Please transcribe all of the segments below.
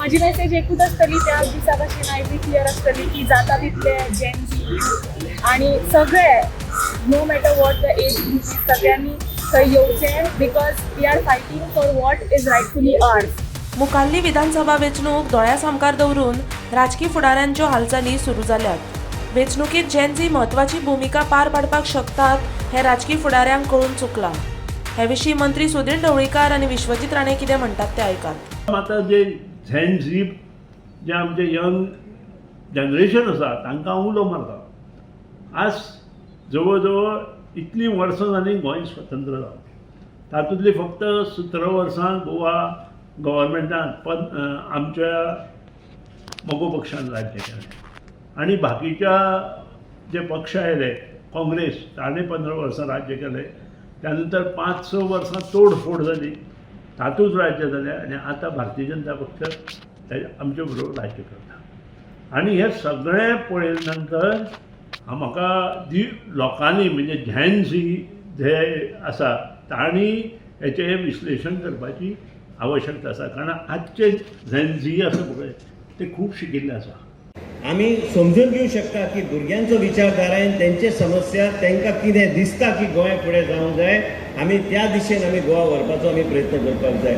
म्हाजी मेसेज एकूच आसतली, त्या दिसा भशेन आयज क्लियर आसतली की जाता तितले जेनजी आनी सगळे, no matter what the age group, सगळ्यांनी थंय येवचें because we are fighting for what is rightfully ours. मुखाल्ली विधानसभा वेंचणूक दोळ्या सामकार दवरून राजकी फुडाऱ्यांच्यो हालचाली सुरू जाल्यात. वेंचणुकेत जेनझी म्हत्वाची भुमिका पार पाडपाक शकतात हें राजकी फुडाऱ्यांक कळून चुकलां. हे विशीं मंत्री सुदीन ढवळीकार आनी विश्वजीत राणे कितें म्हणटात तें आयकात. आतां जे झेन झी, जे आमचे यंग जनरेशन आसा, तांकां हांव उलो मारता. आज जवळ जवळ इतलीं वर्सां जालीं गोंय स्वतंत्र जावन, तातूंतलीं फक्त 17 वर्सां गोवा गव्हर्मेंटान पद आमच्या मगो पक्षान राज्य केलें आनी बाकीच्या जे पक्ष आयले, काँग्रेस, ताणें 15 वर्सां राज्य केलें. त्या नंतर 5-6 वर्सां तोडफोड जाली, तातूंत राज्य जालें आनी आतां भारतीय जनता पक्ष ते आमचे बरोबर राज्य करता. आनी हें सगळें पळयले नंतर म्हाका दी लोकांनी, म्हणजे झॅन झी जे आसा तांणी हेचें विश्लेशण करपाची आवश्यकता आसा, कारण आजचे झॅन झी आसा पळय, ते खूब शिकिल्ले आसा. आमी समजून घेवं शकता की भुरग्यांचो विचारधारायेन तेंचे समस्या, तांकां कितें दिसता की गोंय फुडें जावंक जाय, आमी त्या दिशेन आमी गोवा व्हरपाचो आमी प्रयत्न करपाक जाय.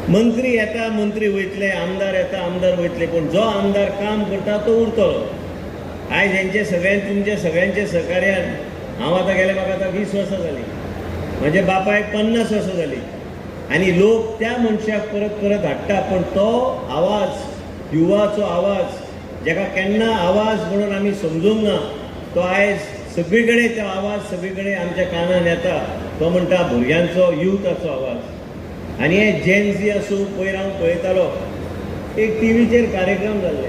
मंत्री येता, मंत्री वयतले, आमदार येता, आमदार वयतले, पूण जो आमदार काम करता तो उरतलो. आयज हेंचे सगळ्यां, तुमच्या सगळ्यांच्या सहकार्यान हांव आतां गेले, म्हाका आतां 20 वर्सां जालीं, म्हज्या बापायक 50 वर्सां जालीं आनी लोक त्या मनशाक परत परत हाडटा. पण तो आवाज, युवाचो आवाज, जेका केन्ना आवाज म्हणून आमी समजूंक ना, तो आयज सगळी कडेन, तो आवाज सगळी कडेन आमच्या कानान येता. तो म्हणटा भुरग्यांचो, युथाचो आवाज. आनी हे जेन झी आसूं, पयर हांव पळयतालो एक टिवीचेर कार्यक्रम जाल्ले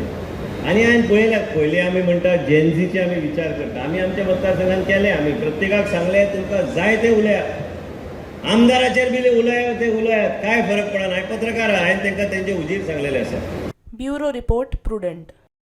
आनी हांवें पळयल्यात. पयलीं आमी म्हणटा जेनझीचे आमी विचार करता. आमी आमच्या मतदारसंघात केले, आमी प्रत्येकाक सांगलें, तुमकां जाय ते उलयात, आमदाराचेर बी उलयात, ते उलयात, काय फरक पडना. हांवें पत्रकार, हांवें तांकां तेंचे हुजीर सांगलेलें आसा. Bureau report, prudent.